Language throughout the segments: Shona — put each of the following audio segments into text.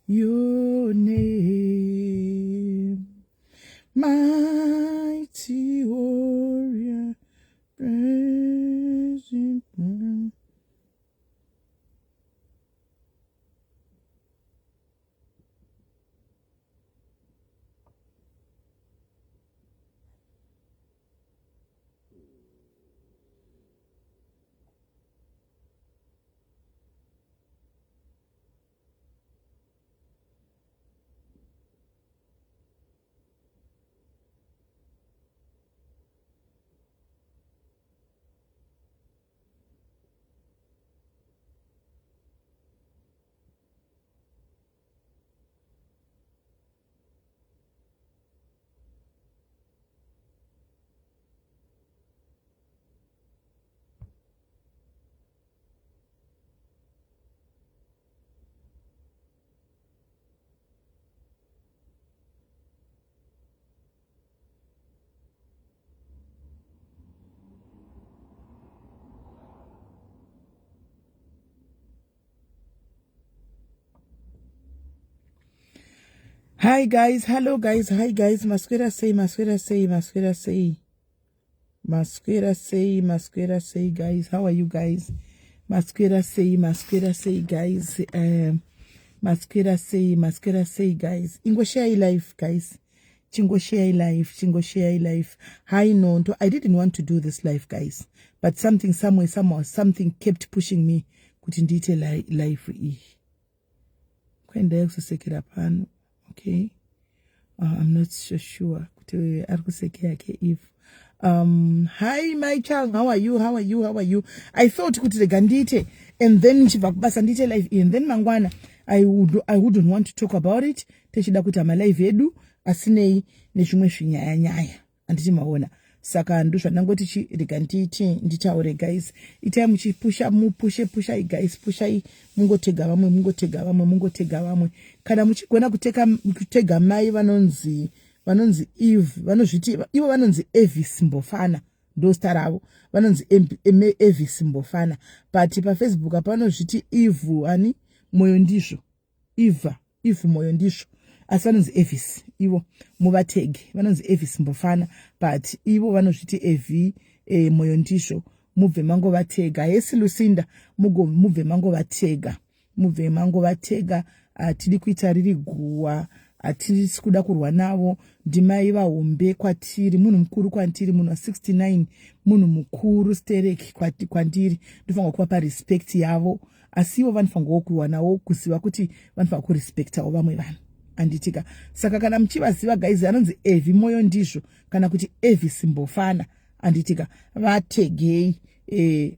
Your name, mighty warrior, praise. Hi guys, hello guys, hi guys, maswera sei, maswera sei, maswera sei. Maswera sei, maswera sei guys, how are you guys? Maswera sei, maswera sei guys. Maswera sei, maswera sei guys. Ingo share life guys. Chingo share life, chingo share life. Hi Nonto, I didn't want to do this life guys, but something somewhere somehow something kept pushing me kuti ndiite life iyi. Kwendai kuzosekera pano. Okay. I'm not so sure kuti ari kuseke yake if hi my child, how are you, how are you, how are you? I thought kuti rega ndiite and then ndichibva kubasa ndiite live and then mangwana I wouldn't want to talk about it. Techida kuti amalive edu asinei nezvimwe zvinyaya nyaya, handiti maona? Saka ndozvandangoti chi rega ndiite nditaure guys. Itai muchipusha, mupushe, pushai guys, pushai, mungotega vamwe, mungotega vamwe, mungotega vamwe. Kana muchigona kutega mai vanonzi Eve, vanozviti ivo vanonzi Evis Mbofana, ndo zita ravo, vanonzi Evis Mbofana, but paFacebook apa vanozviti Eve ani Moyo Ndizvo, Eva Eve Moyo Ndizvo, asi vanonzi Evis ivo. Muvatege, vanonzi Evis Mbofana, but ivo vanozviti Evi Moyo Ndizvo. Mubve mangovatega. Hesi Lucinda, mubve mangovatega, mubve mangovatega. Hatidi kuita riri guwa, hatisi kuda kurwa navo. Ndimai vahombe kwatiri, munhu mukuru kwandiri, munhu wa69, munhu mukuru stereki kwandiri. Ndofanira kuvapa respect yavo, asi ivo vanofanirwawo kuwanawo kuziva kuti vanofanira kurespektawo vamwe vanhu, handitika? Saka kana muchivaziva guys, anonzi Evi Moyo Ndizvo kana kuti Evi Simbofana, handitika? Vategei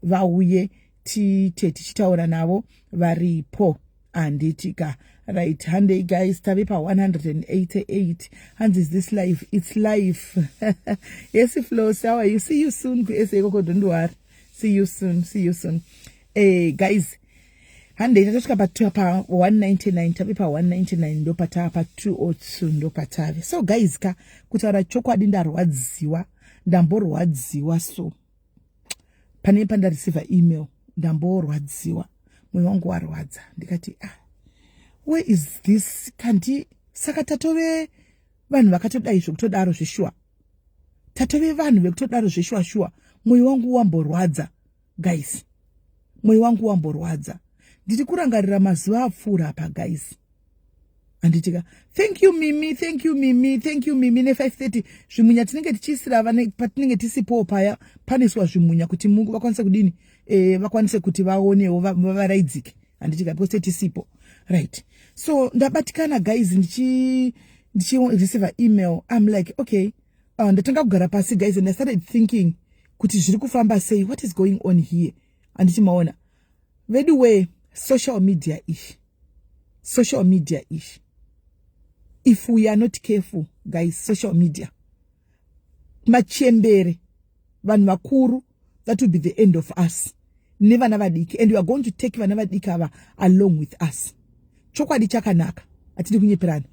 vauye tiite tichitaura navo varipo, handitika? Right, handei guys, tave pa188. Hanzi, "Is this live?" It's live. Yes Flos, how are you? See you soon kuesa ikoko, don't worry, see you soon, see you soon. Guys, handei, tatosvika pa199, tave pa199, ndopataa pa202, ndopatave. So guys ka, kutaura chokwadi ndarwadziwa, ndamborwadziwa. So pane pandareceiva email, ndamborwadziwa, mwoyo wangu warwadza. Ndikati, "Ah, where is this kandi?" Saka tatove vanhu vakatodai zvekutodaro zveshuwa, tatove vanhu vekutodaro zveshuwa shuwa. Mwoyo wangu wamborwadza guys, mwoyo wangu wamborwadza. Ndiri kurangarira mazuva apfuura apa guys, handitika? Thank you Mimi, thank you Mimi, thank you Mimi ne530. Zvimunya tinenge tichiisira patinenge tisipowo paya, panoiswa zvimunya kuti mungu vakwanise kudini, vakwanise kuti vaonewo, vavaraidzike, handitika? Because tisipo, right? So ndabatikana guys, ndichireceiva email. I'm like, okay, ndatanga kugara pasi guys and I started thinking kuti zviri kufamba sei, what is going on here, handiti maona? Vedu we, social media ishi, social media ishi, if we are not careful guys, social media, machembere, vanhu vakuru, that will be the end of us nevana vadiki, and we are going to take vana vadiki ava along with us. Chokwadi chakanaka, hatidi kunyeperana,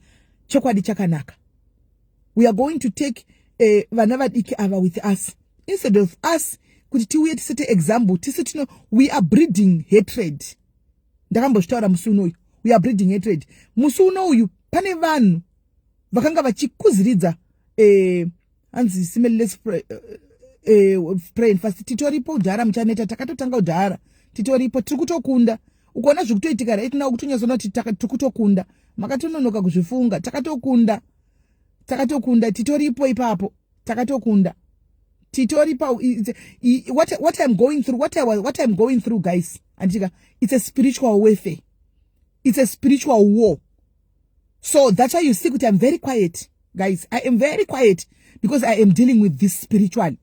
chokwadi chakanaka. We are going to take vana vadiki ava with us instead of us kuti tiuye tisete example. Tisi tino, we are breeding hatred. Ndakambozvitaura musi unoyu. We are breeding hatred. Musi uno uyu pane vanhu vakanga vachikuziridza eh, hanzi simeli let's pray, eh, pray and fast. Titoripo kudhara, muchaneta, takatotanga kudhara, titoripo, tiri kutokunda. Ukaona zvikutoitika right now, kutonyatsoona kuti tiri kutokunda. Makatononoka kuzvifunga, takatokunda, takatokunda, titoripo ipapo, takatokunda, titori pa what I'm going through, what I'm going through, guys, andika, it's a spiritual warfare, it's a spiritual war. So that's why you see kuti I'm very quiet, guys. I am very quiet because I am dealing with this spiritually.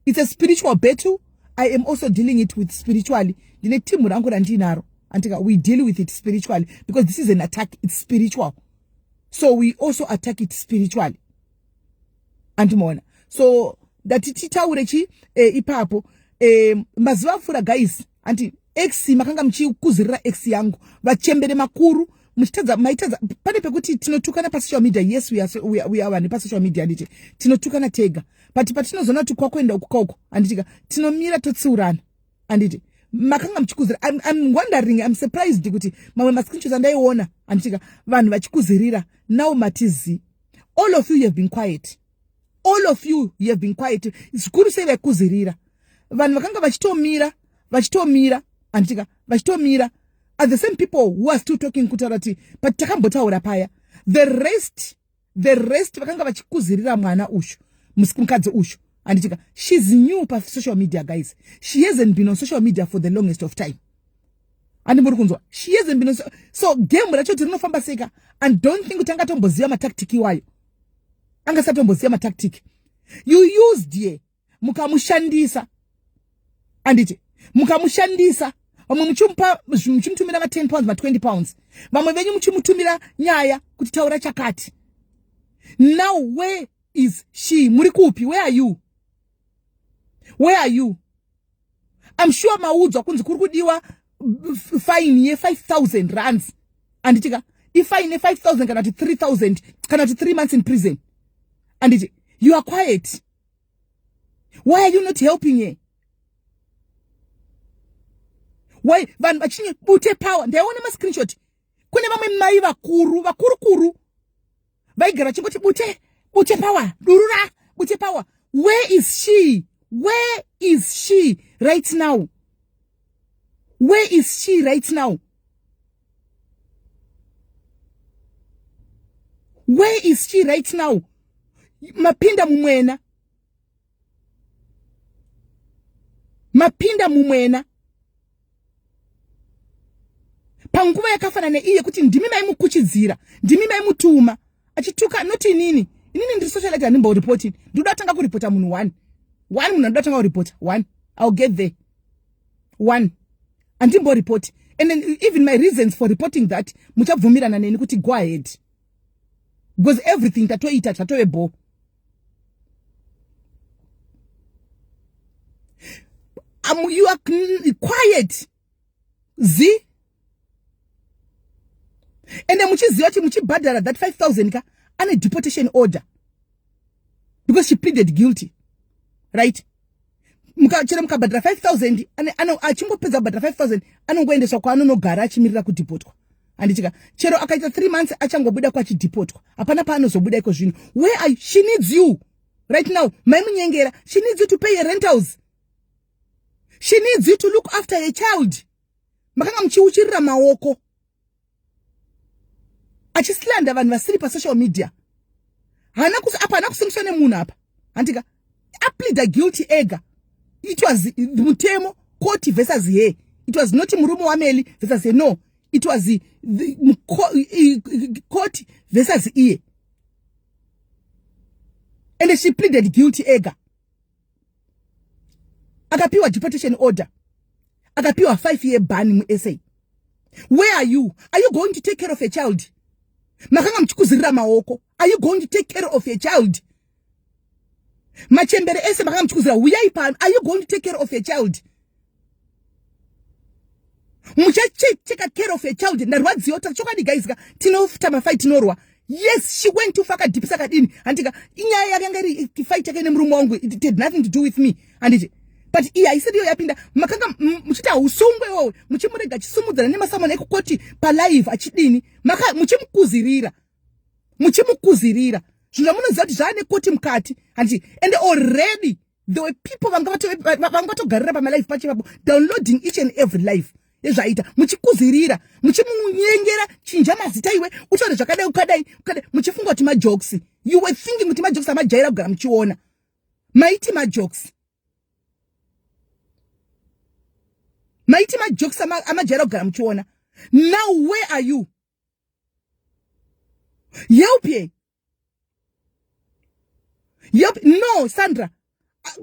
It's a spiritual battle. I am also dealing it with spiritually. Ndine timu rangu randinaro, andika. We deal with it spiritually because this is an attack. It's spiritual, so we also attack it spiritually, andimaona. So ndati titaure chi ipapo mazuva apfuura, guys, anti ex makanga muchikuzirira ex yangu, vachembere makuru, muchitadza, maitadza. Pane pekuti tinotukana pasocial media. Yes, we are vanhu pasocial media, handiti? Tinotukana tega, but patinozoona kuti kwakuenda uku kauko, handitika, tinomira totsiurana, handiti? Makanga muchikuzira. I'm wondering, I'm surprised kuti mamwe mascreenshots andaiona, handitika, vanhu vachikuzirira. Now matizi, all of you have been quiet. All of you, you have been quiet. Zvikuru sei vaikuzirira? Vanhu vakanga vachitomira, vachitomira, handitika, vachitomira are the same people who are still talking, kutaura kuti but takambotaura paya. The rest vakanga vachikuzirira mwana ushu, mukadzi ushu, handitika, she's new pasocial media, guys. She hasn't been on social media for the longest of time. Handimbori kunzwa, she hasn't been on so, so game racho kuti rinofamba seka, and don't think kuti angatomboziva matactic iwayo, angasatomboziva matactic you used ye. Mukamushandisa, anditi? Mukamushandisa, vamwe muchimupa, muchimutumira ma10 pounds, ma20 pounds, vamwe venyu muchimutumira nyaya kuti taura chakati. Now where is she? Muri kupi? Where are you? Where are you? I'm sure maudzwa kunzi kuri kudiwa fine ye5000 rands, anditika? Ifine ye5000 kana kuti 3000 kana kuti 3 months in prison, anditi? You are quiet. Why are you not helping her? Why vanhu vachinye Bute Power? Ndaiona mascreenshot, kune vamwe mai vakuru vakuru kuru vaigara vachingoti Bute, Bute Power, durura Bute Power. Where is she? Where is she right now? Where is she right now? Where is she right now? Mapinda mumwena, mapinda mumwena panguva yakafanana neiyi yekuti ndimi maimukuchidzira, ndimi maimutuma achituka, not inini. Inini ndiri socialite, handimboripoti. Ndinoda tanga kuripota munhu one one, munhu anoda tanga kuripota one. I'll get there. One, handimboripoti, and then even my reasons for reporting that, muchabvumirana neni kuti go ahead, because everything tatoita, tatove bo. You are quiet z ende muchiziva kuti muchibhadhara that 5000 ka, ane deportation order because she pleaded guilty, right? Chero mukabhadhara 5000, achingopedza kubhadhara 5000, anongoendeswa kwaanonogara achimirira kudhipotwa, handitika? Chero akaita 3 months, achangobuda kwachidhipotwa, hapana paanozobuda iko zvino. Where are, she needs you right now. Maimunyengera. She needs you to pay her rentals. She needs you to look after her child. Makanga muchiuchirira maoko achislanda vanhu vasiri pasocial media. Hana apa, hana kusungiswa nemunhu apa, handika? Apleada guilty ega. It was mutemo, court versus her. It was not murume waMeli versus her. No, it was the court versus iye, and she pleaded guilty ega, akapiwa deportation order, akapiwa 5 year ban muSA. Where are you? Are you going to take care of a child? Makanga muchikuzirira maoko. Are you going to take care of a child? Machembere ese makanga muchikuzira, uyai pano. Are you going to take care of a child? Muchacheka care of a child? Ndarwadziwa chokwadi, guys ka. Tinofuta mafight, tinorwa. Yes, she went to fakadhipisa kadini, handika? Inyaya yake, yanga iri fight yake nemurume wangu. It had nothing to do with me, handiti? But iyi haisiri iyo yapinda. Makanga muchiti hausungwe iwowe, muchimurega achisumudzana nemasamana ekukoti palive achidini, muchimukuzirira, muchimukuzirira zvinhu zvamunoziva kuti zvaane koti mukati, handiti? And already there were people vanga vatogarira pamalive pacho ipapo, downloading each and every live yezvaita, muchikuzirira, muchimunyengera, chinja mazita iwe, utaure zvakadai, ukadai, ukadai, muchifunga kuti majokes. You were thinking kuti majokes amajaira kugara muchiona, maiti majokes, maiti majokes amajaira kugara muchiona. Now where are you? Help ye. Help. No, Sandra,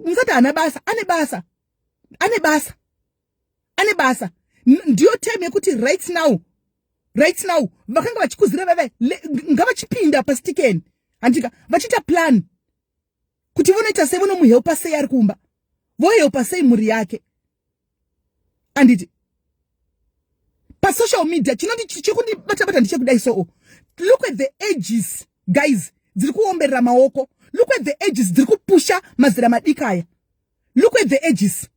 musati haana basa. Ane basa, ane basa, ane basa. Ndiyo time yekuti right now, right now vakanga vachikuzira vave ngavachipinda pastikeni, handika? Vachiita plan kuti vonoita sei, vonomuhelpa sei ari kumba, vohelpa sei mhuri yake, anditi? Pasocial media chinoti chekundibata-bata ndechekudai. So look at the ages, guys, dziri kuomberera maoko. Look at the ages dziri kupusha mazera madiki aya. Look at the ages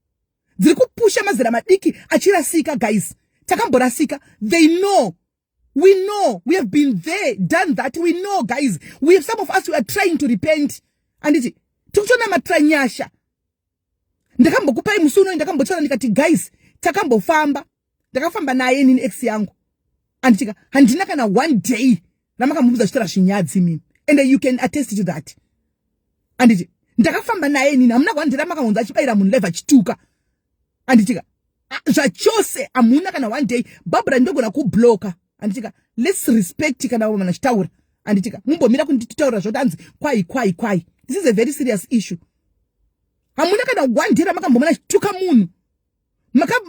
dziri kupusha mazera madiki achirasika. Guys, takamborasika. They know, we know, we have been there, done that. We know, guys. We have, some of us, we are trying to repent, anditi? Tikutoona matranyasha. Ndakambokupai musi unoyi, ndakambotaura ndikati, guys, takambofamba, ndakafamba naye inini ex yangu, anditika? Handina kana one day ramakamubudza chitaura zvinyadzi mimi, and you can attest to that, anditi? Ndakafamba naye inini, hamuna one day ramakamunza achibayira munhu live achituka, anditika? Zvachose hamuna kana one day. Barbara, ndogona kubloka, anditika? Let's respect kana vanhu vachitaura, anditika? Mumbomira kunditaura zvoti anzi kwai kwai kwai. This is a very serious issue. Hamuna kana one day ramakambomona achituka munhu.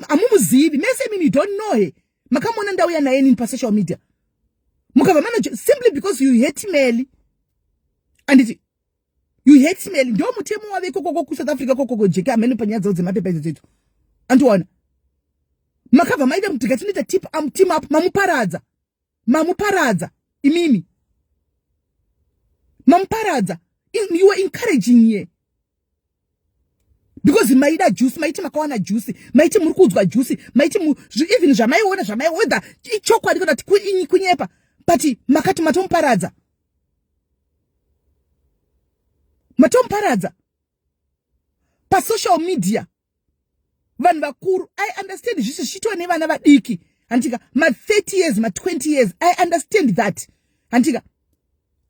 Hamumuzivi mese imimi, you don't know her. Makamuona ndauya naye nini pasocial media, mukabva mana simply because you hate Meli, anditi? You hate Meli. Ndo mutemo wave ikokoko kuSouth Africa kokoko, jeke hamene panyaya dzavo dzemapepa idzo dzedu, andiona? Makabva maida kuti tikatinoita tip um, team up. Mamuparadza, mamuparadza imimi, mamuparadza. You were encouraging ye because maida juice, maiti makawana juice, maiti muri kuudzwa juice, maiti even zvamaiona, zvamaiwedha ichokwadi kana kuti kunyepa, but makati matomuparadza, matomuparadza pasocial media. Vanhu vakuru, I understand zvisi zvichiitwa nevana vadiki, handitika? Ma30 years, ma20 years, I understand that, handitika?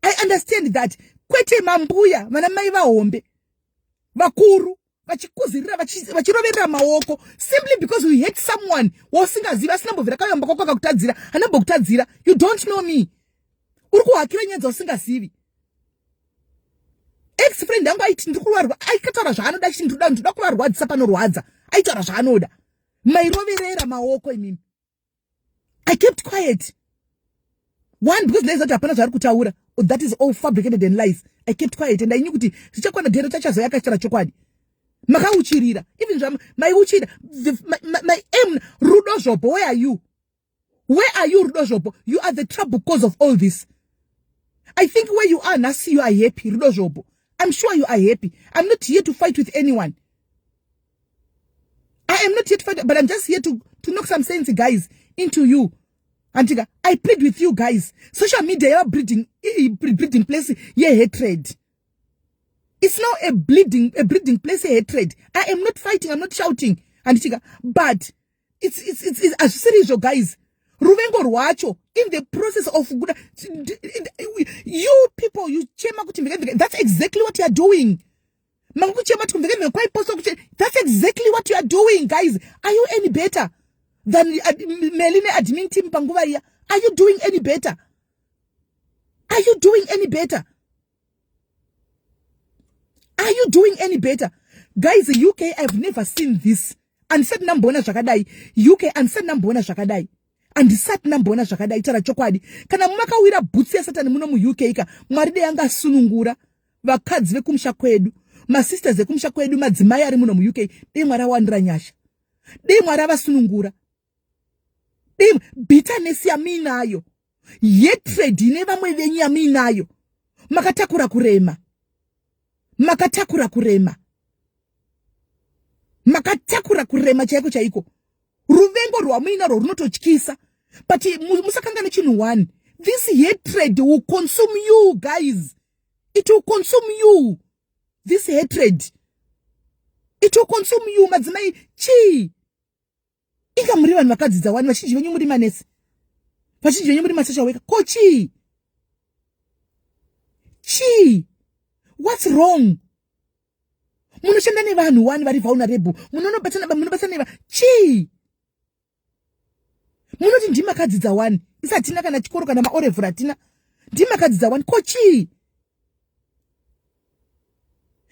I understand that. Kwete mambuya, vana mai vahombe vakuru vachikuzirira, vachiroverera maoko simply because you hate someone wausingazivi, asina mbobvira kayamba kwako akakutadzira, handambokutadzira. You don't know me. Uri kuhakira nyaya dzausingazivi. Ex friend yangu aiti ndiri kurwarwa, aikataura zvaanoda achiti ndinoda kuvarwadzisa panorwadza. Aitaura zvaanoda, mairoverera maoko imimi. I kept quiet, one, because ndaiziva kuti hapana zvaari kutaura. That is all fabricated and lies. I kept quiet and I knew kuti zvichakwana dhero chachazoya akachitaura chokwadi. Makauchirira, even zva maiuchira my aim. Rudo Zvobo, where are you? Where are you, Rudo Zvobo? You are the trouble cause of all this. I think where you are nasi, you are happy. Rudo Zvobo, I'm sure you are happy. I'm not here to fight with anyone. I am not here to fight, but I'm just here to knock some sense, guys, into you. Antika, I plead with you guys. Social media yava breeding place ye-hatred. It's now a breeding place ye-hatred. I am not fighting, I'm not shouting. Anditika, but it's hazvisiri izvo, guys. Ruvengo rwacho in the process of kuda you people, you chema kuti mveke. That's exactly what you are doing. Manguchema kuti mveke kwaiposta kuti that's exactly what you are doing, guys. Are you any better than Meli neadmin team panguva iya? Are you doing any better? Are you doing any better? Are you doing any better, guys? UK, I've never seen this. Handisati ndamboona zvakadai. UK, handisati ndamboona zvakadai, handisati ndamboona zvakadai. Tara chokwadi, kana makawira bhutsu yasatani muno muUK ka, Mwari dei angasunungura vakadzi vekumusha kwedu, masisters ekumusha kwedu, madzimai ari muno muUK. Dei Mwari awandira nyasha, dei Mwari avasunungura. Dei bitterness yamuinayo, hatred ine vamwe venyu yamuinayo, makatakura kurema, makatakura kurema. Makatakura kurema chaiko chaiko. Ruvengo rwamuinarwo runototyisa. But musakangane chinhu one. This hatred will consume you guys. It will consume you. This hatred. It will consume you madzimai chii? Inga muri vanhu vakadzidza wani, vazhinji venyu muri manesi, vazhinji venyu muri masocial worker. Ko chii? Chii? What's wrong? Munoshanda nevanhu wani vari vulnerable, munonobatsana, munobatsana neva chii? Munoti ndimakadzidza wani, isi hatina kana chikoro kana maorevhura hatina, ndimakadzidza wani, ko chii?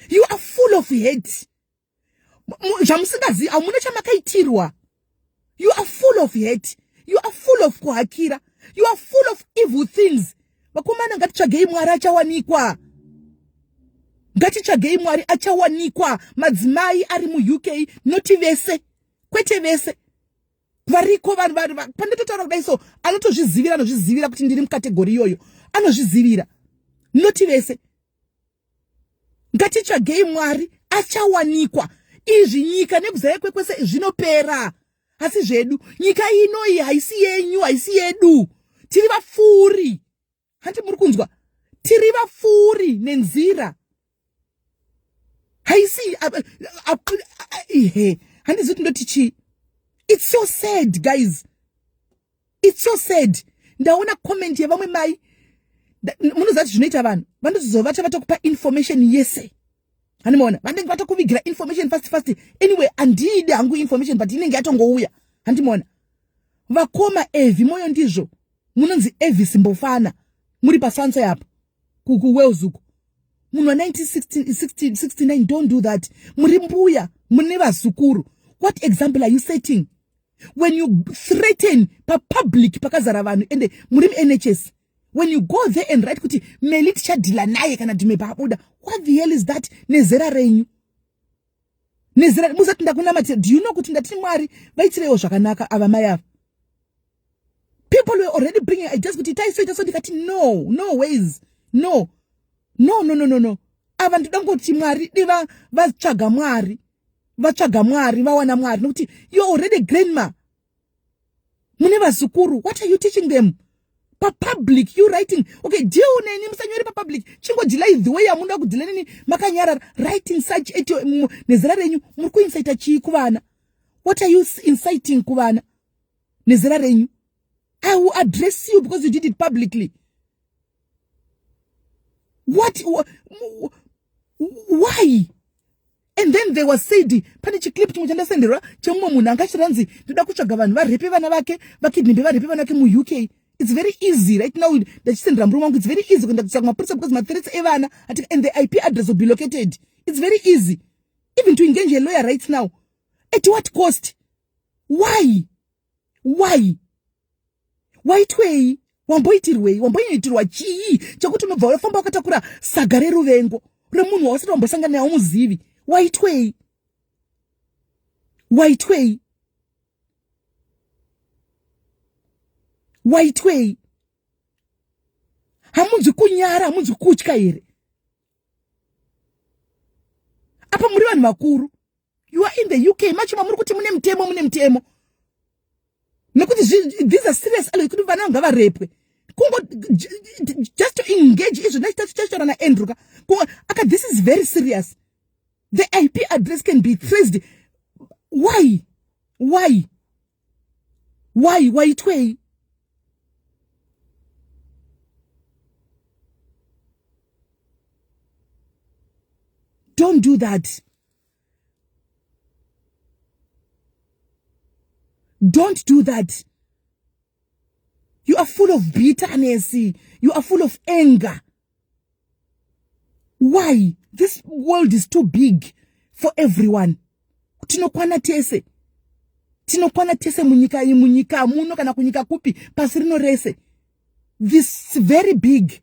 You are full of hate. Zvamusingazivi hamuna chamakaitirwa. You are full of hate. You are full of kuhakira. You are full of evil things. Vakomana, ngatitsvagei Mwari achawanikwa. Ngatitsvagei Mwari achawanikwa. Madzimai ari muUK, noti vese, kwete vese variko vanhu panditotaura kudai so anotozvizivira, anozvizivira kuti ndiri mukategori iyoyo, anozvizivira, noti vese. Ngatitsvagei Mwari achawanikwa. Izvi nyika nekuzaya kwekwese zvinopera, asi zvedu nyika ino iyi haisi yenyu, haisi yedu. Tiri vapfuuri, handi muri kunzwa? Tiri vapfuuri nenzira, haisi ihe. Handizi kuti ndoti chii. It's so sad guys, it's so sad. Ndaona comment yevamwe mai. Munoziva kuti zvinoita vanhu vanotozovata vatokupa information yese, handimaona? Vanenge vatokuvigira information fast fast. Anyway, handiidi hangu information, but inenge yatongouya, handimaona? Vakoma Evi Moyo, ndizvo munonzi Evi Simbofana, muri paSwansea apa kuWales uko, munhu wa1969. Don't do that. Muri mbuya, mune vazukuru. What example are you setting when you threaten papublic pakazara vanhu? Ende muri muNHS, when you go there and write kuti Meli tichadhila naye kana dhume paabuda, what the hell is that? Nezera renyu, nezera musati ndakunamatira, do you know kuti ndati Mwari vaitireiwo zvakanaka ava mai ava? People were already bringing ideas kuti itai so, ita so. Ndikati no, no ways, no, no, no, no, no, no. Ava ndoda ngoti Mwari diva vatsvaga Mwari, vatsvaga Mwari, vawana Mwari, nokuti you are already grandma, mune vazukuru. What are you teaching them papublic? You writing, okay, deal neni, musanyore papublic. Chingodhilai the way yamunoda kudhila neni makanyarara. Writing such at nezera renyu, muri kuinsaita chii kuvana? What are you inciting kuvana nezera renyu? I will address you because you did it publicly. What, why? And then there was said pane chiclip chimwe chandasenderwa chemumwe munhu anga achiranzi ndoda kutsvaga vanhu varepe vana vake, vakidnape, varepe vana vake muUK. It's very easy right now. Ndachisendera murume wangu. It's very easy kuenda kutsvaga mapurisa because mathreats evana and the IP address will be located. It's very easy even to engage a lawyer right now. At what cost? Why? Why? Waitwei? Wamboitirwei? Wamboitirwa chii chekuti unobva wafamba wakatakura saga reruvengo remunhu wausati wambosangana naye, muzivi? Waitwei? Waitwei? Waitwei? Hamunzi kunyara, hamunzi kutya here? Apa muri vanhu vakuru. You are in the UK macho, mamuri kuti mune mutemo, mune mutemo, nekuti these are serious alo kuti vana ngavarepwe. Kungo just to engage izvo ndachitaura naAndrew ka aka, this is very serious. The IP address can be traced. Why? Why? Why? Waitwei? Don't do that. Don't do that. You are full of bitterness. You are full of anger. Why? This world is too big for everyone. Tinokwana tese, tinokwana tese munyika iyi, munyika muno kana kunyika kupi, pasi rino rese. This very big,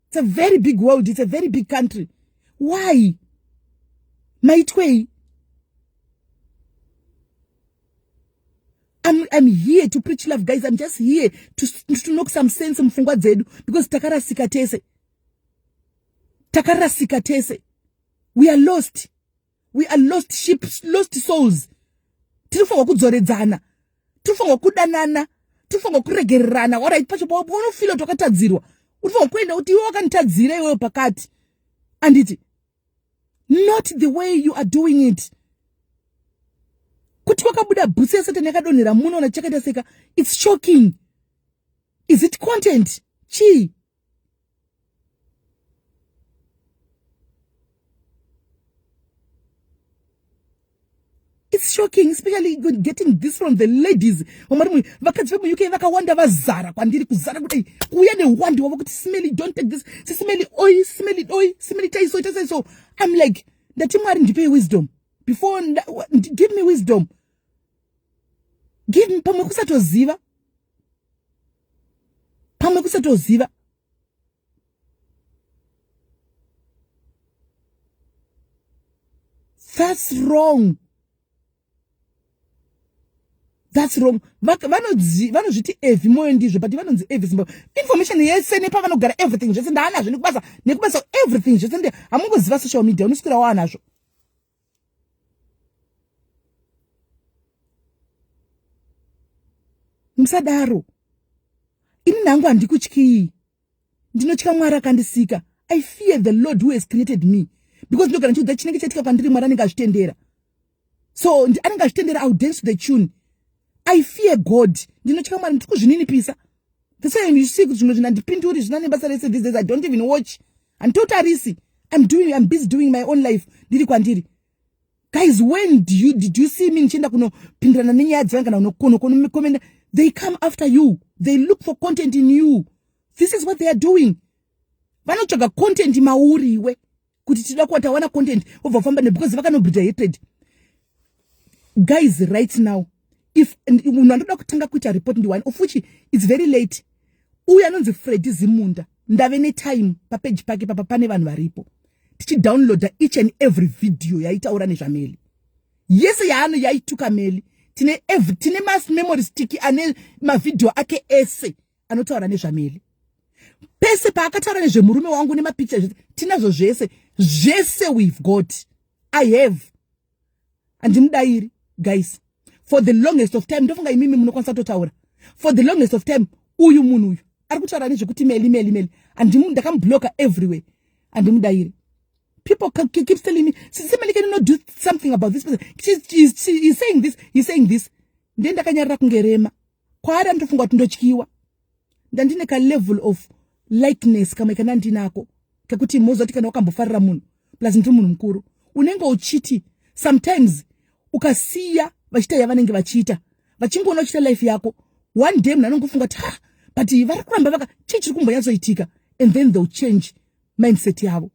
it's a very big world, it's a very big country. Why? Maitwei? I'm here to preach love, guys. I'm just here to knock some sense mupfungwa dzedu because takarasika tese, takarasika tese. We are lost. We are lost sheep, lost souls. Tiri kufanirwa kudzoredzana, tiri kufanirwa kudanana, tiri kufanirwa kuregererana. Orit, pacho paunofila kuti wakatadzirwa, uri kufanirwa kuenda kuti iwe wakanditadzira iwewe pakati, anditi? Not the way you are doing it. Kuti kwakabuda bhutsu yasatani yakadonhera muno na chakaita seka. It's shocking. Is it content? Chii? It's shocking, especially getting this from the ladies. Vamari vakadzi vemuUK vakawanda vazara kwandiri, kuzara kudai, kuuya neuwandi wavo kuti Simeli, don't take this. Sisimeli oi, Simeli oi, Simeli taiso taiso. I'm like, ndati Mwari ndipei wisdom before, give me wisdom, give me. Pamwe kusatoziva, pamwe kusatoziva. That's wrong, that's wrong. Vanozviti Evi Moyo ndizvo, but vanonzi Evi Zimbabwe. Information yese nepavanogara, everything zvese ndaanazvo nekubasa, nekubasa, everything zvese. Ndi hamungoziva social media, unoswera waanazvo. Musadaro. Ini nhangu handikutyii, ndinotya Mwari akandisika. I fear the Lord who has created me, because ndogara ndichiudza chinenge chaitika kwandiri, Mwari anenge azvitendera. So anenge azvitendera, I will dance to the tune. I fear God, ndinotya Mwari, ndiri kuzvininipisa. That's why you see kuti zvimwe zvinhu handipinduri, zvina nebasa rese. These days I don't even watch, handitotarisi. I'm busy doing my own life, ndiri kwandiri. Guys, when did you see me ndichienda kunopindirana nenyaya dzevanhu kana kunokomenda? They come after you, they look for content in you. This is what they are doing. Vanotsvaga content mauri iwe, kuti tida kuwa tawana content, wobva kufamba ne, because vakanobreeda hatred. Guys, right now, if munhu anoda kutanga kuita report ndi one of which it's very late, uyu anonzi Fredi Zimunda. Ndave netime papeji pake papa, pane vanhu varipo tichidownloada each and every video yaitaura nezvaMeli yese yaano yaituka Meli. Tine every, tine mass memory stick ane mavhidhiyo ake ese anotaura nezvaMeli, pese paakataura nezvemurume wangu nemapicture zvese tinazvo, zvese zvese we've got. I have. Handimudairi, guys, for the longest of time. Ndofunga imimi munokwanisa kutotaura. For the longest of time, uyu munhu uyu ari kutaura nezvekuti Meli, Meli, Meli, ndakamubloka everywhere, handimudairi. People keep telling me, "Simeli, can you not do something about this person? He's saying this, he's saying this." Ndiye ndakanyarira kunge rema kwaari. Anotofunga kuti ndotyiwa. Ndandine kalevel of likeness kamwe kana ndinako kekuti mozoti kana wakambofarira munhu, plus ndiri munhu mukuru, unenge uchiti sometimes ukasiya vachiita yavanenge vachiita, vachingoona uchiita life yako, one day munhu anongofunga kuti, "Ha, but vari kuramba vaka, chii chiri kumbonyatsoitika?" And then they'll change mindset yavo.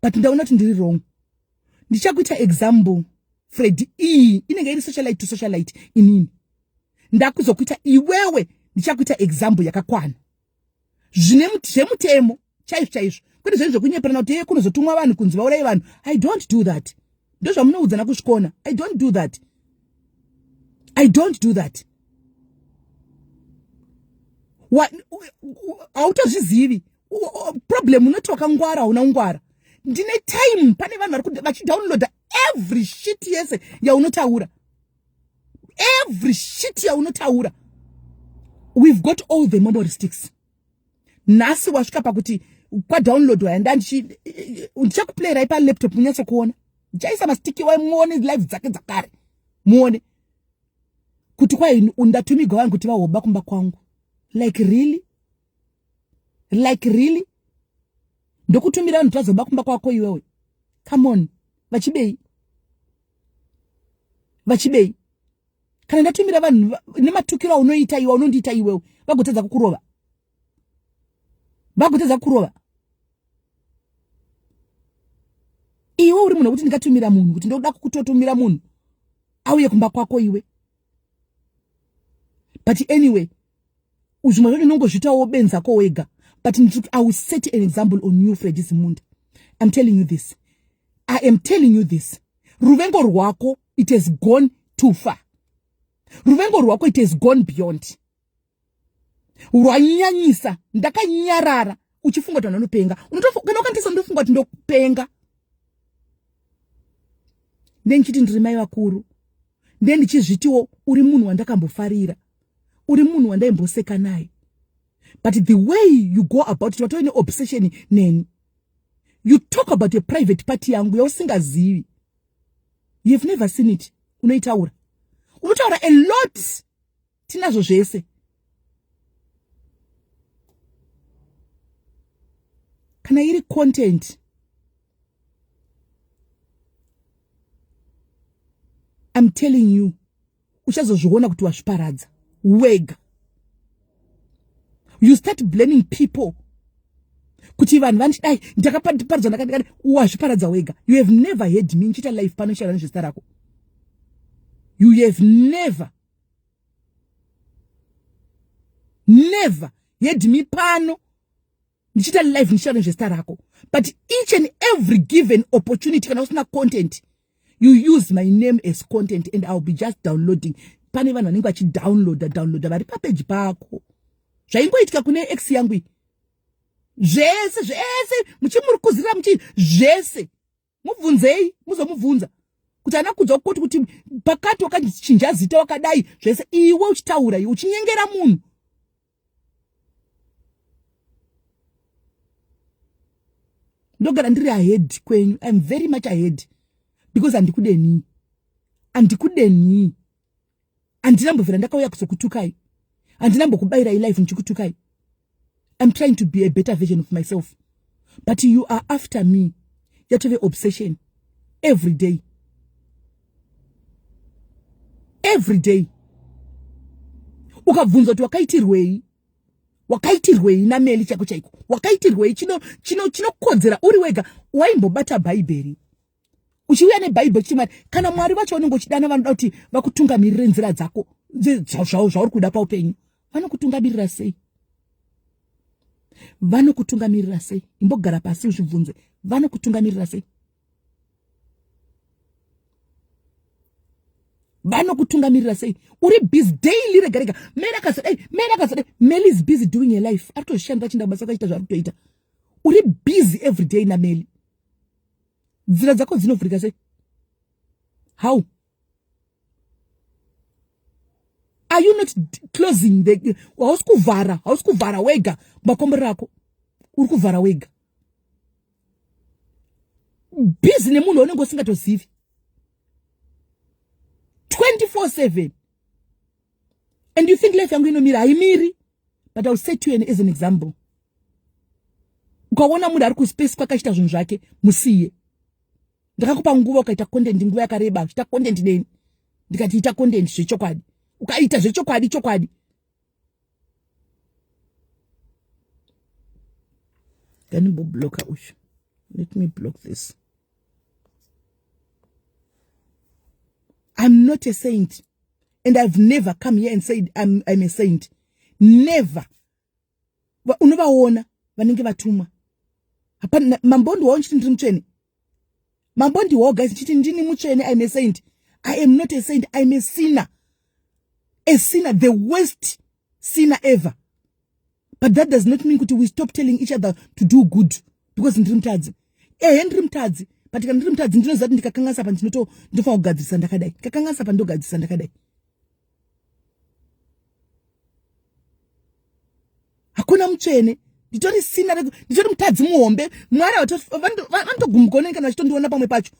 But ndaona kuti ndiri wrong. Ndichakuita example, Fred. Iyi inenge iri socialite to socialite. Inini ndakuzokuita iwewe, ndichakuita example yakakwana zvine zvemutemo chaizvo chaizvo, kwete zvenyu zvekunyeperana kuti ye kunozotumwa vanhu kunzi vaurai vanhu. I don't do that. Ndozvamunoudzana kuzvikona. I don't do that, I don't do that. Hautozvizivi problem. Unoti wakangwara, hauna kungwara. Ndine time, pane vanhu vari vachidownloada every shit yese yaunotaura, every shit yaunotaura. We've got all the memory sticks. Nhasi wasvika pakuti kwadownloadwa yanda ndichakuplayirai palaptop munyatsokuona. Ndichaisa mastiki wai muone live dzake dzakare, muone kuti kwai ndatumigwa vanhu kuti vahoba kumba kwangu. Like really, like really, ndokutumira vanhu kuti vazoba kumba kwako iwewe? Come on, vachibei, vachibei? Kana ndatumira vanhu nematukiro aunoita iwe, aunondiita iwewe, vagotadza kukurova, vagotadza kukurova iwe? Uri munhu wekuti ndingatumira munhu kuti ndoda kukutotumira munhu auye kumba kwako iwe? But anyway, zvimwe zvacho unongozvitawo benzako wega. But I will set an example on you, Fredi Zimunda. I'm telling you this, I am telling you this. Ruvengo rwako, it has gone too far. Ruvengo rwako, it has gone beyond, rwanyanyisa. Ndakanyarara uchifunga kuti vanhu vanopenga. Kana ukandisa, ndofunga kuti ndokupenga. Ndendichiti ndiri mai vakuru, ndendichizvitiwo uri munhu wandakambofarira, uri munhu wandaimboseka naye, but the way you go about it, watove neobsession neni. You talk about a private party yangu yausingazivi, you have never seen it. Unoitaura, unotaura a lot, tinazvo zvese. Kana iri content, I'm telling you, uchazozviona kuti wazviparadza wega. You start blaming people kuti vanhu vanodai, ndakaparadza, ndakadai. Wazviparadza wega. You have never heard me nchiita live pano chara nezvezita rako. You have never, never heard me pano ndichiita live ndichitaura nezvezita rako, but each and every given opportunity, kana usina content, you use my name as content, and I'll be just downloading. Pane vanhu vanenge vachidownloada downloada vari papeji pako. Zvaingoitika kune ex yangu iyi, zvese zvese muchimurikuzirira muchi zvese. Mubvunzei, muzomubvunza kuti ana kudzwa kuti kuti pakati wakachinja zita, wakadai zvese, iwe uchitaura, iwe uchinyengera munhu. Ndogara ndiri ahead kwenyu. I'm very much ahead because handikudenii, handikudenii. Handinambobvira ndakauya kuzokutukai, handinambokubayirai live ndichikutukai. I'm trying to be a better version of myself, but you are after me. Yatove obsession every day, every day. Ukabvunza kuti wakaitirwei, wakaitirwei naMeli chaiko chaiko, wakaitirwei chinokodzera uri wega waimbobata Bhaibheri, uchiuya neBhaibheri chimwari. Kana Mwari vacho vanenge uchidana, vanoda kuti vakutungamirire nzira dzako, zvauri kuda paupenyu, vanokutungamirira sei? Vanokutungamirira sei? Imbogara pasi uzvibvunze, vanokutungamirira sei? Vanokutungamirira sei? Uri busy daily, rega rega, Mary akazodai, Mary akazodai. Mary is busy doing a life, ari kutozvishandira, achinda kubasa, akachiita zvaari kutoita. Uri busy every day naMeli. Nzira dzako dzinovhurika sei? How are you not closing the, hausi kuvhara, hausi kuvhara wega makomborero ako, uri kuvhara wega, busy nemunhu waunenge usingatozivi 24/7, and you think life yangu inomira? Haimiri. But I'll set you as an example. Ukaona munhu ari kuspace kwakaita zvinhu zvake, musiye. Ndakakupa nguva, ukaita content nguva yakareba, uchiita content neni, ndikati ita content zvechokwadi, ukaita zvechokwadi chokwadi. Nganimbobloka uyu. Let me block this. I'm not a saint, and I've never come here and said I'm a saint. Never. Unovaona vanenge vatumwa. Hapana mambondiwawo nchiti ndiri mutsvene. Mambondiwawo guys nchiti ndini mutsvene, I'm a saint. I am not a saint. I'm a sinner. A sinner, the worst sinner ever. But that does not mean kuti we stop telling each other to do good because ndiri mutadzi. Ehe, ndiri mutadzi. But kana ndiri mutadzi, ndinoziva kuti ndikakanganisa pa ndinofanira kugadzirisa ndakadai. Ndikakanganisa pa ndogadzirisa ndakadai. Hakuna mutsvene. Nditori sinner, nditori mutadzi muhombe. Mwari vanotogumbuka oneni kana vachitondiona pamwe pacho.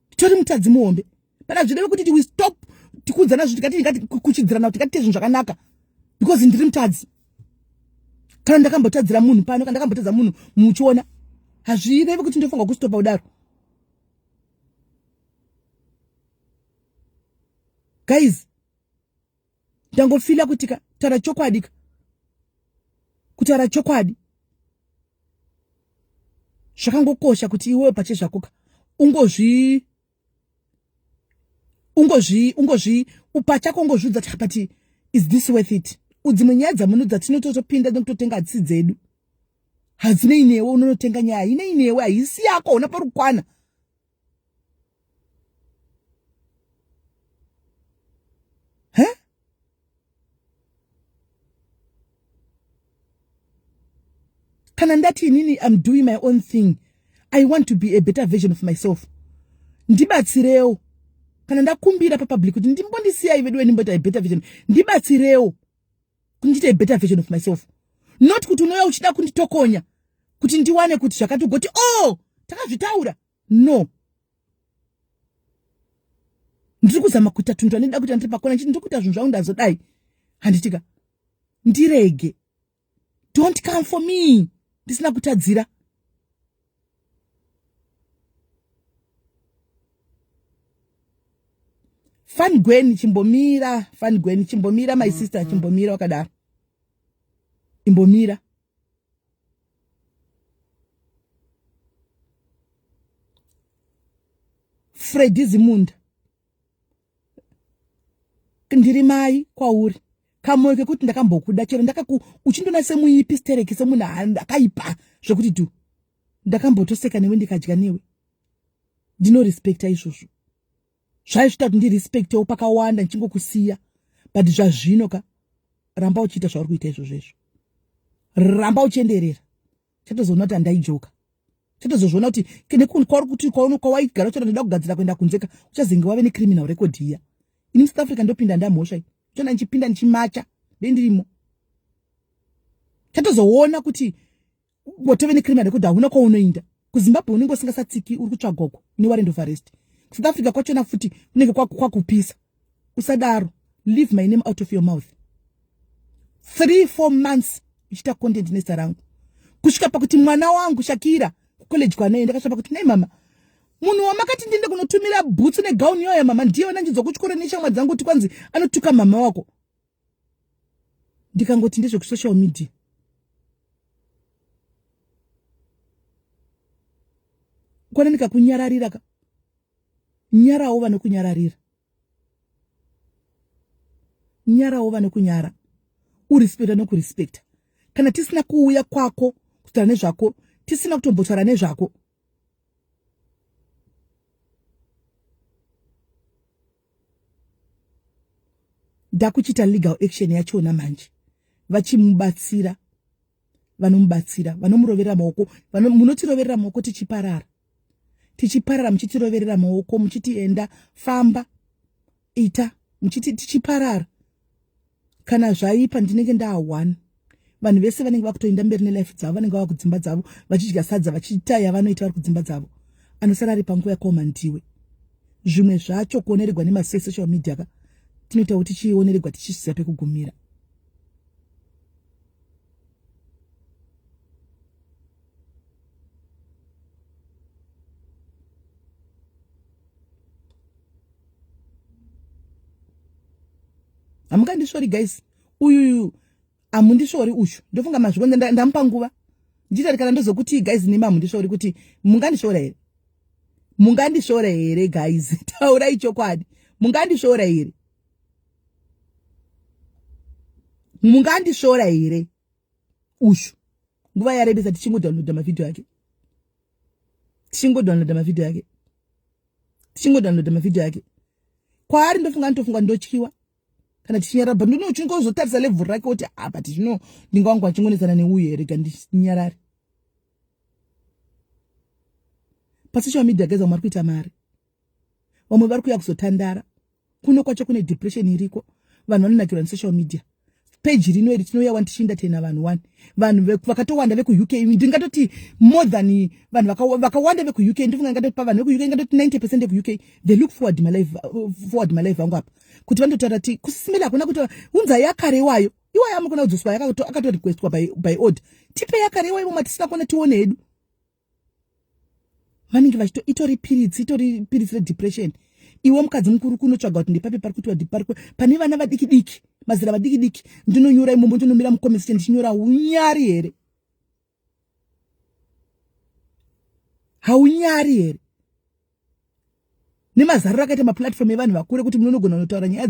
Nditori mutadzi muhombe. But hazvirevi kuti we stop tikuudzana zvinhu, tikati ngati kuchidzirana kuti ngatiite zvinhu zvakanaka because ndiri mutadzi. Kana ndakambotadzira munhu pano, kana ndakambotadza munhu muchiona, hazvirevi kuti ndofanirwa kustopa kudaro. Guys, ndangofila kuti ka kutaura chokwadi ka, kutaura chokwadi zvakangokosha kuti iwewe pache zvako ka ungozvi ungozvi ungozvi pachako ungozviudza kuti, but is this worth it? Dzimwe nyaya dzamuno dzatinototopinda nekutotenga hadzisi dzedu, hadzinei newe. Unonotenga nyaya hainei newe, haisi yako, una pari kukwana. He, kana ndati inini I'm doing my own thing, I want to be a better version of myself. Ndibatsirewo kana ndakumbira papublic kuti ndimbondisiyai veduwe ndimboita a better version. Ndibatsirewo kuti ndiite a better version of myself, not kuti unouya uchida kunditokonya kuti ndiwane kuti zvakati ugoti oh takazvitaura. No, ndiri kuzama kuita tunhu twandinoda kuita ndiri pakona ndiri kuita zvinhu zvangu ndazodai handitika ndirege. Don't come for me ndisina kutadzira. Fan Gwen chimbomira, Fan Gwen chimbomira, my sister chimbomira wakadaro, imbomira. Freddy Zimunda, ndiri mai kwauri, kamoyo kekuti ndakambokuda chero ndakaku uchindona semuipi stereki semunhu akaipa zvekuti du ndakambotoseka newe ndikadya newe. Ndinorespekta izvozvo, zvaizvita kuti ndirespektewo pakawanda ndichingokusiya, but zvazvino ka ramba uchiita zvauri kuita izvozvo izvo, ramba uchienderera. Chatozoona kuti handaijoka, chatozozviona kuti kwauri kuti kwawaigara uchada ndoda kugadzira kuenda kunze ka uchazenge wave necriminal record iya. Ini muSouth Africa ndopinda ndamhosva iyi, uchona ndichipinda ndichimacha ndendirimo. Chatozoona kuti watove necriminal record, hauna kwaunoinda. KuZimbabwe unenge usingasatsiki, uri kutsvagwa uko newarrant of arrest. South Africa kwachona futi kunenge kwakupisa. Usadaro, leave my name out of your mouth. 3-4 months uchiita content nezita rangu kusvika pakuti mwana wangu Shakira kucollege kwanaye ndakasvika pakuti nei mama, munhu wamakati ndiende kunotumira bhutsu negauni yoyo mama ndiye wananjidzwa kuchikoro neshamwa dzangu kuti kwanzi anotuka mama wako. Ndikangoti ndezvekusocial media. Kwana ndikakunyararira ka, nyarawo vanokunyararira, nyarawo vanokunyara, urespekta nokurespekta. Kana tisina kuuya kwako kutaura nezvako, tisina kutombotaura nezvako, ndakuchiita legal action yachona manje. Vachimubatsira, vanomubatsira, vanomuroverera maoko, munotiroverera maoko tichiparara, tichiparara, muchitiroverera maoko muchiti enda, famba, ita, muchiti tichiparara. Kana zvaipa ndinenge ndaa one, vanhu vese vanenge vakutoenda mberi nelife dzavo, vanenge vava kudzimba dzavo vachidya sadza vachiita yavanoita vari kudzimba dzavo. Anosara ari panguva yakaoma ndiwe. Zvimwe zvacho kuoneregwa nemasocial media ka tinoita kuti tichioneregwa tichisiya pekugumira. Hamungandisvori guys, uyuyu hamundisvori uyu, ndofunga mazviona. Ndamupa nguva ndichitati kana ndozokuti guys nemi hamundisvori, kuti mungandisvora here? Mungandisvora here guys? Taurai chokwadi, mungandisvora here? Mungandisvora here? Uyu nguva yarebesa tichingodownloada mavhidhiyo ake, tichingodownloada mavhidhiyo ake, tichingodownloada mavhidhiyo ake. Kwaari ndofunga ndotofunga ndotyiwa kana tichinyarara, but ndino uchingozotarisa level rake kuti apa tizvino ndinga wangu achingonetsana neuyu here, ga ndinyarare. Pasocial media guys, vamwe vari kuita mari, vamwe vari kuuya kuzotandara kuno kwacho kune depression iriko. Vanhu vanonakirwa nesocial media. Peji rino iri tinouya wani tichiinda tena vanhu wani, vanhu vakatowanda vekuUK, ndingatoti more than vanhu vakawanda vekuUK, ndofunga ndingatoti pavanhu vekuUK ndingatoti 90% vekuUK they look forward my life, forward my life vangu apa kuti vandotaura ti kusisimela hakuna kuti unza yakare iwayo iwayo amukona kudzoswa akatorequestwa by order, tipe yakare iwayo matisina kuona tione hedu. Vanenge vachito itori piritsi, itori piritsi redepression. Iwe mukadzi mukuru kunotsvaga kuti ndepapi pari kuitiwa pari pane vana vadiki diki, mazera vadiki diki, ndinonyora imomo, ndinomira mucomment section ndichinyora. Unyari here? Haunyari here nemazariro akaita maplatform evanhu vakure kuti munonogona kunotaura nyaya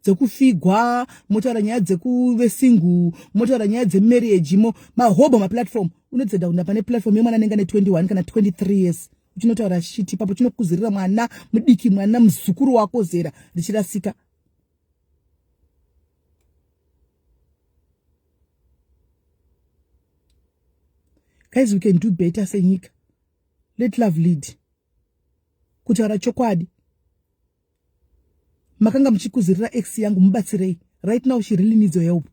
dzekufigwa, motaura nyaya dzekuve single, motaura nyaya dzemarriage mo mahobho maplatform. Unodzenda kunda pane platform yemwana anenge ane 21 kana 23 years uchinotaura shit ipapo, chinokuzirira mwana mudiki, mwana muzukuru wako zera richirasika. Guys, we can do better senyika. Let love lead. Kutaura chokwadi, makanga muchikuzirira ex yangu, mubatsirei. Right now she really needs your help.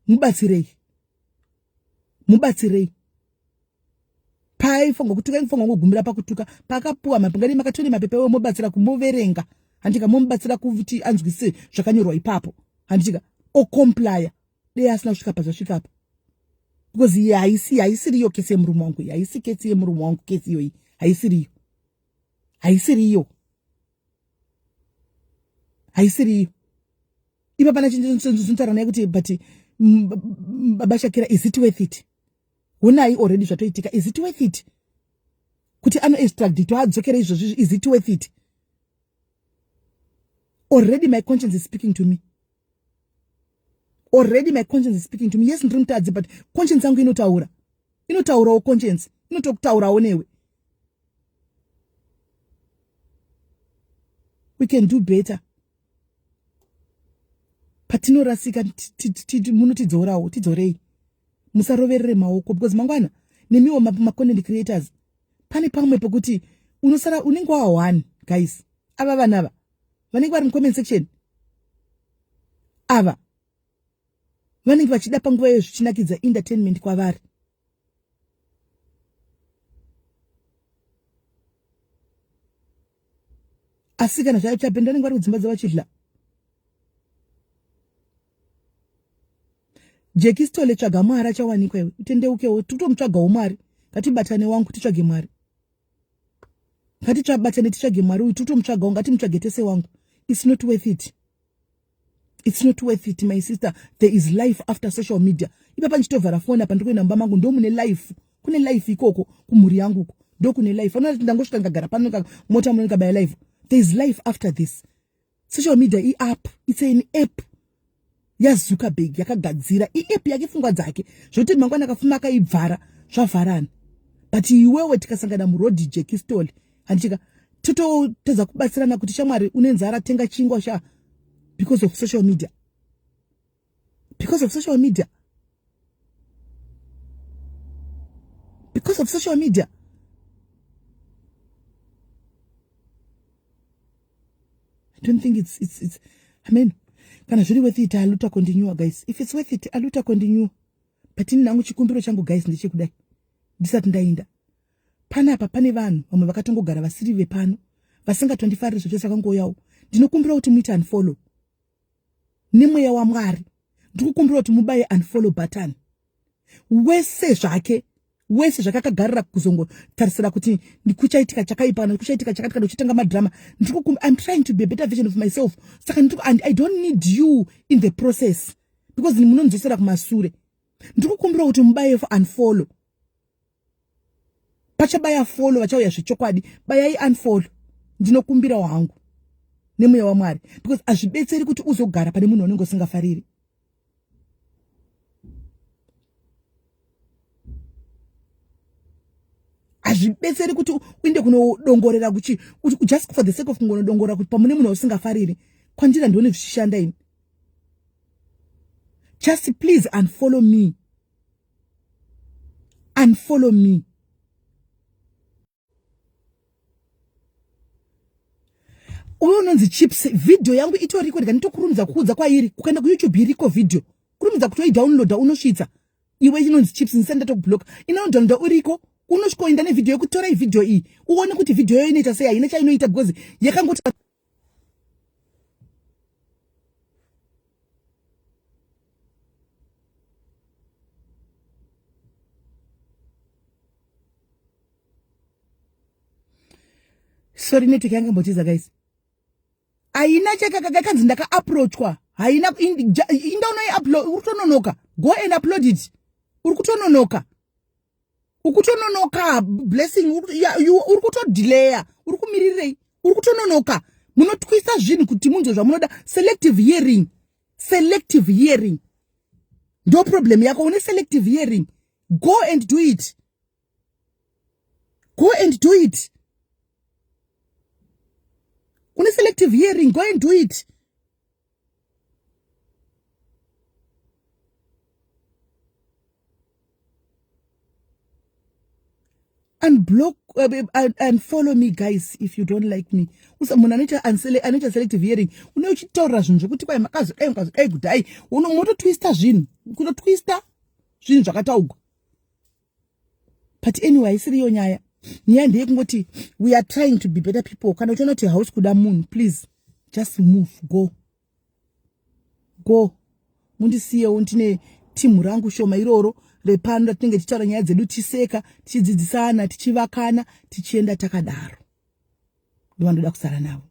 Mubatsirei, mubatsirei. Paaifunga kutuka, aifunga kugumira pakutuka. Paakapuwa mapingani, makatone mapepa iwe, mobatsira kumuverenga, handika? Momubatsira kuti anzwise zvakanyorwa ipapo, handika? Ocomplya dei asina kusvika pazvasvika apa, because iye haisi, haisiriyo kesi yemurume wangu, haisi kesi yemurume wangu. Kesi iyoyi haisiriyo, haisiriyo, haisiriyo. Ipa pana chintotaura naye kuti, but baba Shakira, is it worth it? Honai already zvatoitika. Is it worth it kuti anoextraditwa adzokere izvozvizvi? Is it worth it? Already my conscience is speaking to me. Already my conscience is speaking to me. Yes, ndiri mutadzi, but conscience yangu inotaura, inotaurawo. Conscience inotokutaurawo newe. We can do better. Patinorasika munotidzorawo, tidzorei, musaroverere maoko, because mangwana nemiwo macontent creators pane pamwe pekuti unosara unenge wa one. Guys, ava vanhu ava vanenge vari mucomment section ava vanenge vachida panguva iyo zvichinakidza, entertainment kwavari. Asi kana zvachapenda, vanenge vari kudzimba dzavachidla. Jackie Stole, tsvaga Mwari, achawanikwa. Iwe utendeukewo, tikutomutsvagawo Mwari. Ngatibatane wangu, titsvage Mwari. Ngatitsvabatane, titsvage Mwari uyu, tikutomutsvagawo. Ngatimutsvage tese wangu. It's not worth it, it's not worth it, my sister. There is life after social media. Ipapa ndichitovhara foni apa, ndikuenda mumba mangu, ndo mune life. Kune life ikoko kumhuri yangu uko, ndo kune life. Anoati ndangosvika ndikagara pano, mota muno, ndikabaya life. There is life after this social media. Iapp, it's an app yaZuckerberg yakagadzira. Iapp yake, pfungwa dzake, zvokuti mangwana akafuma akaibvara, zvavharana. But iwewe, tikasangana murodhi, Jackie Stole, handichika tototedza kubatsirana kuti shamwari, une nzara, tenga chingwa sha, because of social media, because of social media, because of social media. I don't think it's, I mean, kana zviri worth it, aluta continue. Guys, if it's worth it, aluta continue. But ini nangu chikumbiro changu, guys, ndechekudai ndisati ndaenda panapa, pane vanhu vamwe vakatongogara vasiri vepano, vasingatondifariri zvachose, vakangouyawo. Ndinokumbira kuti muite unfollow. Nemweya waMwari, ndikukumbira kuti mubaye unfollow button. Wese zvake, wese zvakakagarira kuzongotarisira kuti kuchaitika chakaipa kana kuchaitika chakati kana uchitanga madrama, I'm trying to be a better version of myself. Saka and I don't need you in the process, because munondidzosera kumasure. Ndikukumbira kuti mubaye unfollow. Pachabaya follow vachauya zvechokwadi. Bayai unfollow, ndinokumbirawo hangu nemweya waMwari, because hazvibetseri kuti uzogara pane munhu unenge usingafariri. Hazvibetseri kuti uinde kunodongorera kuchi just for the sake of kungonodongorera kuti pamune munhu wausingafariri. Kwandira ndione zvichishanda ini. Just please unfollow me, unfollow me. Uyo unonzi Chips, vhidhiyo yangu itoriko, ndikanditokurumidza kuudza kwairi. Kukaenda kuYouTube iriko vhidhiyo, kurumidza kutoidownloada unosvitsa. Iwe inonzi Chips, ndisati ndatokubloka, inodownloada uriko, unosvikoenda nevhidhiyo yekutorai vhidhiyo iyi, uone kuti vhidhiyo yayo inoita sei. Haina chainoita because yakangoti sorry, network yanga mbotiza, guys. Haina chakakakanzi ndakaapproachwa, haina. Inda unoiupload, uri kutononoka. Go and upload it, uri kutononoka, ukutononoka. Blessing, uri kutodelaya, uri kumirirei? Uri kutononoka. Munotwisa zvinhu kuti munzwe zvamunoda. Selective hearing, selective hearing ndo problem yako. Une selective hearing. Go and do it, go and do it. Une selective hearing, go and do it. Unblock and follow me guys if you don't like me. Usa munhu anoita anoita selective hearing, une uchitaurira zvinhu zvekuti kwai makazodai mukazodai kudai, unototwista zvinhu, kutotwista zvinhu zvakataugwa. But anyway, haisiriyo nyaya. Nyaya ndeyekungoti we are trying to be better people. Kana uchiona kuti hausi kuda munhu, please just move, go, go, mundisiyewo ndine timu rangu shoma iroro repano ratinenge tichitaura nyaya dzedu, tichiseka, tichidzidzisana, tichivakana, tichienda takadaro. Ndovandoda kusara navo.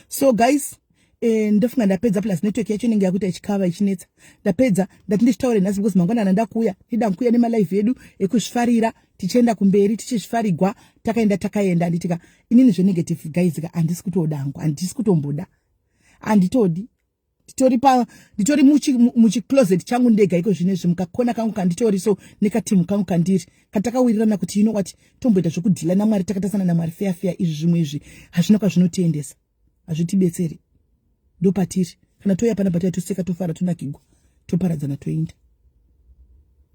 So guys, ndofunga ndapedza. Plus network yacho inenge yakuita ichikava, ichinetsa. Ndapedza. Ndati ndichitaure nhasi because mangwanana ndakuuya, ndida kuuya nemalive edu ekuzvifarira, tichienda kumberi, tichizvifarigwa, takaenda, takaenda. Handitika inini zvenegative guys ka, handisi kutodangu, handisi kutomboda, handitodi. Nditori pa nditori muchicloset changu ndega iko zvinezvi, mukakona kangu kanditori so, nekatimu kangu kandiri katakawirirana kuti, you know what, tomboita zvokudhila naMwari, takatasana naMwari feya feya. Izvi zvimwe izvi hazvina kwazvinotiendesa, hazvitibetseri. Ndopatiri kana touya panapa, taya toseka, tofara, tonakigwa, toparadzana, toenda,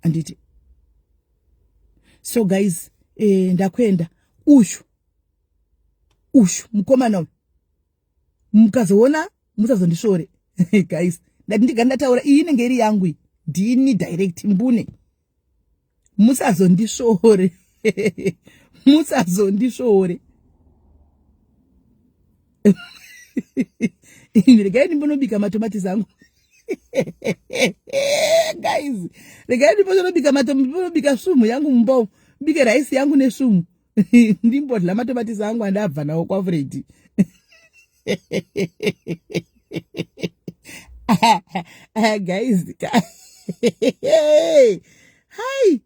handiti? So guys, ndakuenda. Uyu uyu mukomana uyu, mukazoona, musazondisvore guys. Ndati ndigani ndataura, iyi inenge iri yangu iyi, ndini direct mbune. Musazondisvore, musazondisvore. Regai ndimbonobika matomatisi angu guys, regai ndimbonobika matomobika svumhu yangu mumba umu, bike raisi yangu nesvumhu, ndimbodla matomatisi angu andabva nawo kwaFredi. Guys, hai,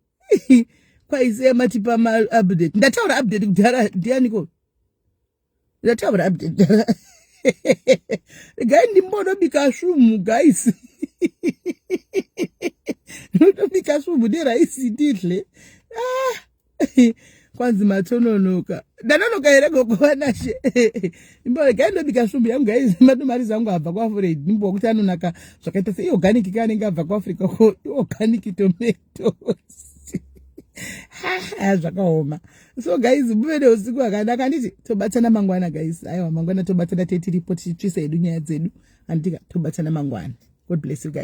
kwaisiya matipa maupdate. Ndataura update kudhara, ndianiko ndataura update kudhara? Regai ndimbonobika svumhu guys, ndinotobika svumhu neraisi ndidle. Ah, kwanzi matononoka. Ndanonoka here, gogo vanashe? Regai ndobika svumbu yangu guys. Matomari zangu abva kuAfredi, ndimbowa kuti anonaka zvakaita sei. Iorganic ka, anenge abva kuAfrica ko, iorganic tomatoes. Zvakaoma. So guys, muve neusiku hwakanaka, handiti? Tobatsana mangwana guys. Aiwa, mangwana tobatsana, tetiripo tichitsvisa hedu nyaya dzedu, handitika? Tobatsana mangwana. God bless you guys.